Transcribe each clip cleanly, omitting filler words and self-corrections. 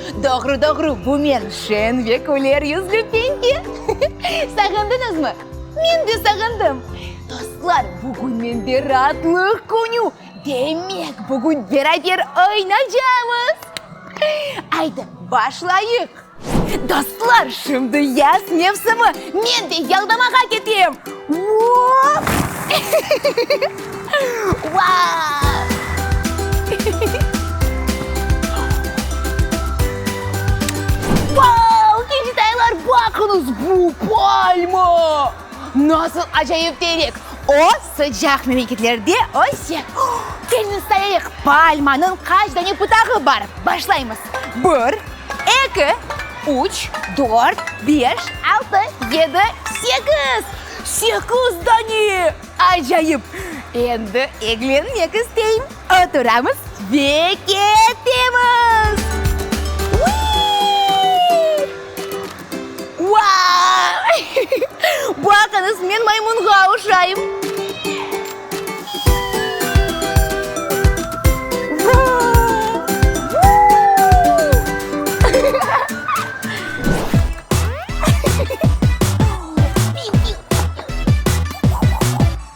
Doğru, doğru, bu men, şeñ ve küler yüzlü Penke. Sağındıñızmı? Men de sağındım. Dostlar, bugün mende raatlıq künü. Demek, bugün beraber oynacamız. Aydı, başlayıq. Dostlar, şimdi yaz mevsimi, men de yaldamağa ketem. Vop! Vau! Vau! Kencitaylar, baqıñız, bu palma! Nasıl acayip terek! O, sıcaq memleketlerde öse. Keliñiz sayayıq, palmanıñ qaç dane pıtağı bar? Başlaymız. Bir, eki, üç, dört, beş, altı, yedi, sekiz! Sekiz dane! Acayip! Endi eglenmek isteyim. Oturamız ve ketemiz! Uiii! Vau! Baqıñız, men maymunğa oşayım!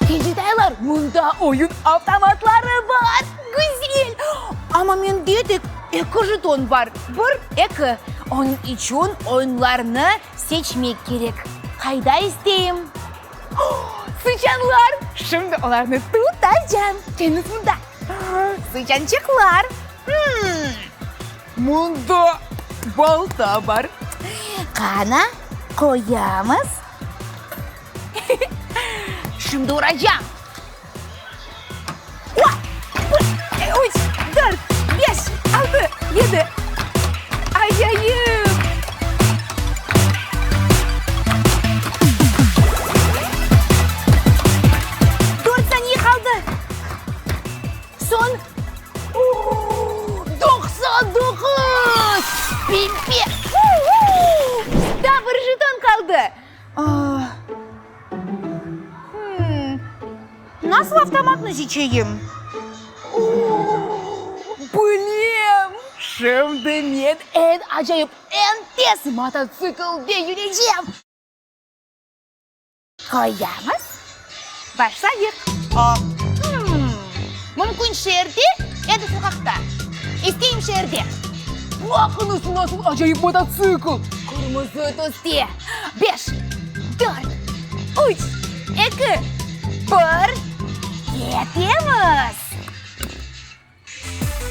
Kencetaylar, mında oyun avtomatları bar! Güzel! Amma mende tek eki jeton bar, bir, eki. Onıñ içün oyunlarnı seçmek kerek. Qayda isteyim? Sıçanlar! Şimdi olarnı tutacam. Keliñiz mında. Sıçançıqlar! Mında balta bar. Qana, qoyamız. Şimdi uracam. Bir, üç, dört, beş, altı, yedi. Acayip! Dört saniye qaldı. Soñ. 99! Pimpe! Daa bir jeton qaldı. Nasıl avtomatnı seçeyim? Bilem! Şimdi men eñ acayip, eñ tez mototsiklde yürecem! Qoyamız. Başlayıq. Mümkün şeerde ya da soqaqta. İsteyim şeerde. Baqıñız, nasıl acayip mototsikl! Qırmızı tüste. Beş, dört, üç, eki, bir. Ketemiz!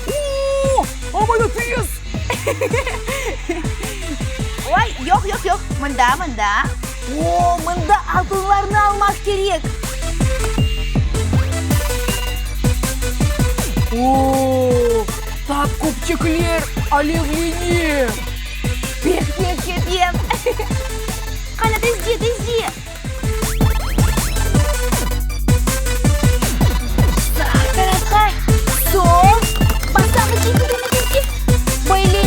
Oo, aman da tez! Oy, yoq, yoq, yoq, mında, mında. Oo, mında altınlarnı almaq kerek. Oo, tap köpçekler alevlene. Pek tez ketem. Qana, tezce, tezce. Sağ tarafqa, sol, basamız, tezce, tezce, tezce. Böyle.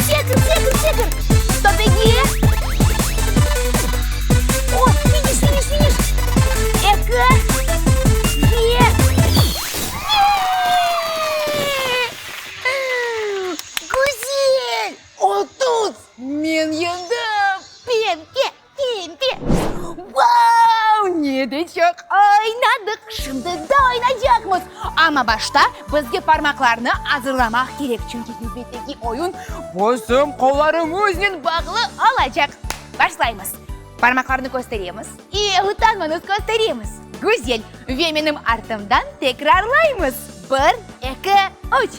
Sekir, sekir, sekir. Töpege. O, finiş, finiş, finiş. Eki, ve. Güzel! 30! Men yeñdim! Pempe, pempe! Vau, ne de çoq oynadıq! Şimdi daa oynaycaqmız. Amma başta bizge parmaqlarnı azırlamaq kerek, çünki nevbetteki oyun bizim qollarımıznen bağlı olacaq. Başlaymız. Parmaqlarnı kösteremiz. E, utanmañız, kösteremiz. Güzel! Ve menim artımdan tekrarlaymız. Bir, eki, üç.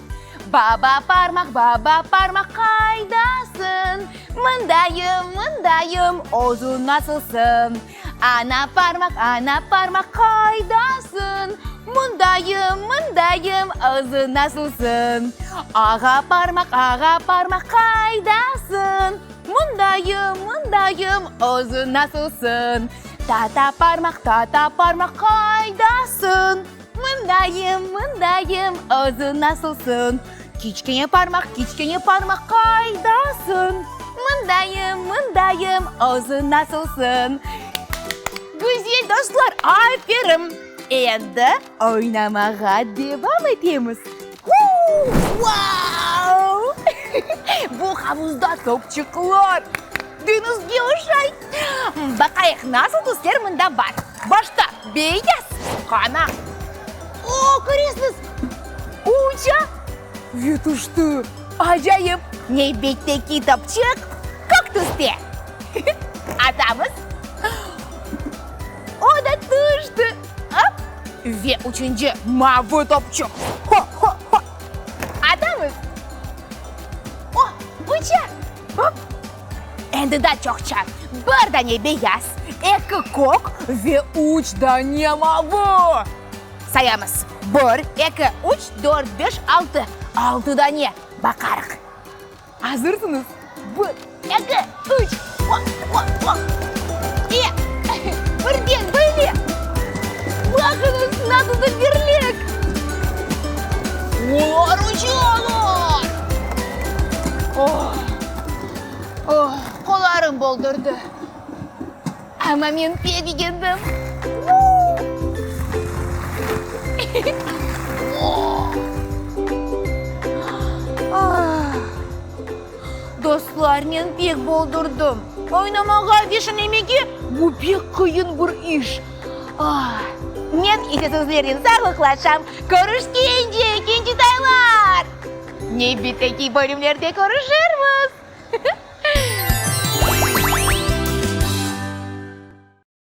Baba parmaq, baba parmaq, qaydasıñ? Mındayım, mındayım, özüñ nasılsıñ? Ana parmaq, ana parmaq, qaydasıñ? Mındayım, mındayım, özüñ nasılsıñ? Ağa parmaq, ağa parmaq, qaydasıñ? Mındayım, mındayım, özüñ nasılsıñ? Tata parmaq, tata parmaq, qaydasıñ? Mındayım, mındayım, özüñ nasılsıñ? Kiçkene parmaq, kiçkene parmaq, qaydasıñ? Mındayım, mındayım, özüñ nasılsıñ? Güzel dostlar, aferin! Endi oynamağa devam etemiz. Vau! Bu havuzda topçıqlar deñizge oşay. Baqayıq, nasıl tüsler mında bar. Başta beyaz, qana. O, köresiñiz, o uça ve tüşti. Acayip! Nevbetteki topçıq kök tüste. Atamız. O da tüşti. Op! Ve üçünci mavı topçıq. Ho-ho-ho! Atamız. O, uça. Hop! Endi daa çoqça. Bir dane beyaz, eki kök ve üç dane mavı. Sayamız. Bir, eki, üç, dört, beş, altı. Altı dane. Baqarıq. Azırsıñız? Bir, eki, üç, o, o, o. E, birden böyle. Baqıñız, nasıl da birlik! Olar uçalar! Oh, oh, qollarım boldurdı. Amma men pek begendim. Dostlar, men pek boldurdım. Oynamağa ve şeñlemege, bu pek qıyın bir iş. Men ise sizlernen sağlıqlaşam. Körüşkence, kincitaylar! Nevbetteki bölümlerde körüşermiz!